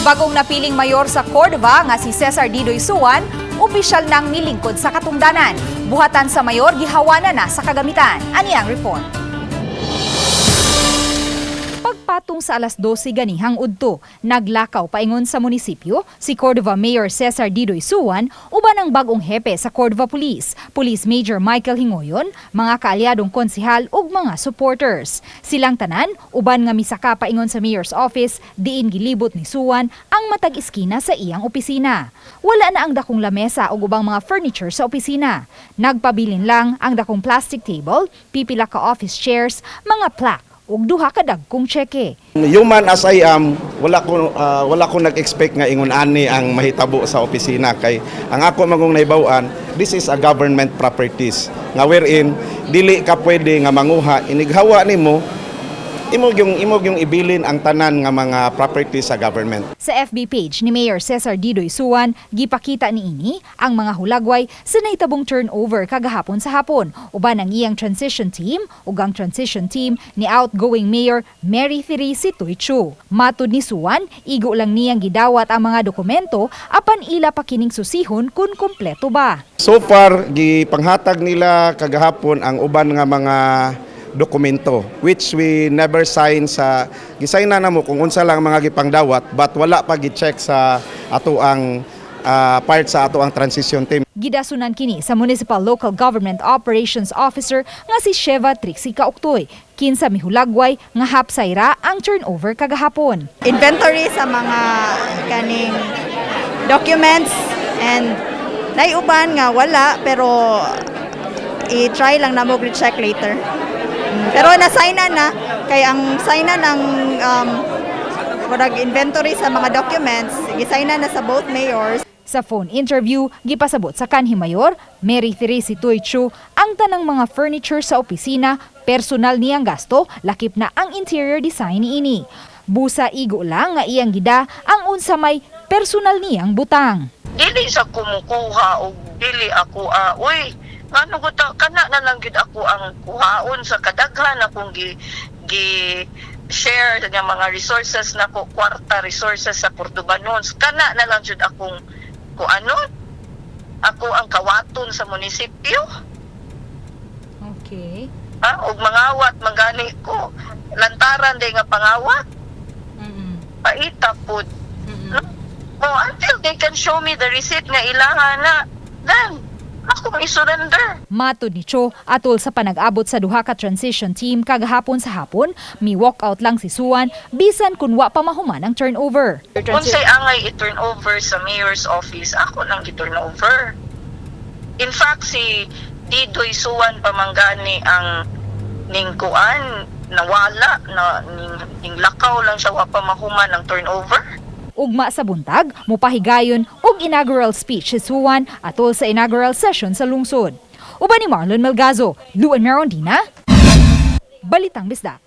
Bagong napiling mayor sa Cordova nga si Cesar Didoy Suan, opisyal nang milingkod sa katungdanan. Buhatan sa mayor, gihawanan na sa kagamitan. Ani ang report. Pagpatong sa alas 12 ganihang udto, naglakaw paingon sa munisipyo si Cordova Mayor Cesar Didoy Suan uban ang bagong hepe sa Cordova Police, Police Major Michael Hingoyon, mga kaalyadong konsehal ug mga supporters. Silang tanan uban nga misaka paingon sa mayor's office, diin gilibot ni Suan ang matag iskina sa iyang opisina. Wala na ang dakong lamesa ug ubang mga furniture sa opisina. Nagpabilin lang ang dakong plastic table, pipila ka office chairs, mga plaque ug duha ka dagkong tseke. Human as I am, wala ko nag-expect nga ingon ani ang mahitabo sa opisina kay ang ako magong nahibaw-an, this is a government properties nga wherein dili ka pwede nga manguha. Inighawa nimo, imo yung ibilin ang tanan nga mga properties sa government. Sa FB page ni Mayor Cesar Didoy Suan, gipakita niini ang mga hulagway sa nahitabong turnover kagahapon sa hapon uban ang iyang transition team ug ang transition team ni outgoing Mayor Mary Therese Tuy Chu. Matud ni Suan, igo lang niyang gidawat ang mga dokumento apan ila pa kining susihon kung kumpleto ba. So far, gipanghatag nila kagahapon ang uban nga mga dokumento which we never sign sa gisign na namo kung unsa lang mga gipangdawat, but wala pa gi-check sa ato ang part sa ato ang transition team. Gidasunan kini sa Municipal Local Government Operations Officer nga si Sheva Trixie Kauktoy, kinsa mihulagway nga hapsayra ang turnover kagahapon. Inventory sa mga kaning documents and naiuban nga wala, pero i-try lang na mo check later. Pero na-sign na na kay ang sign na ng murag inventory sa mga documents, gi-sign na na sa both mayors. Sa phone interview, gipasabot sa kanhi mayor, Mary Therese Tuy Chu, ang tanang mga furniture sa opisina, personal niyang gasto, lakip na ang interior design niini. Busa igo lang nga iyang gida ang unsa may personal niyang butang. Dili sa kumukuha og dili ako, uy, ngano ko kana na lang gyud ako ang kuhaon sa kadaghan akong gi gi share nga mga resources nako, kwarta, resources sa Cordobanons, kana na lang jud akong kuanon, ako ang kawaton sa munisipyo. Ha, og mangawat mangani ko, lantaran day nga pangawat, paita pud. Oh, until they can show me the receipt nga ilaha na, then ako i-surrender. Matod ni Cho, atol sa panag-abot sa duha ka transition team kagahapon sa hapon, mi walk out lang si Suan bisan kun wa pa mahuman ang turnover. Unsay angay i-turn over sa mayor's office, ako nang i-turn over. In fact, si Didoy Suan pamanggani ang ningkuan, nawala na ning lakaw lang siya, wa pa mahuman ang turnover. Ugma sa buntag, mupahigayon og inaugural speech si Suan atol sa inaugural session sa lungsod. Uban ni Marlon Melgazo, Luan Merondina, Balitang Bisdak.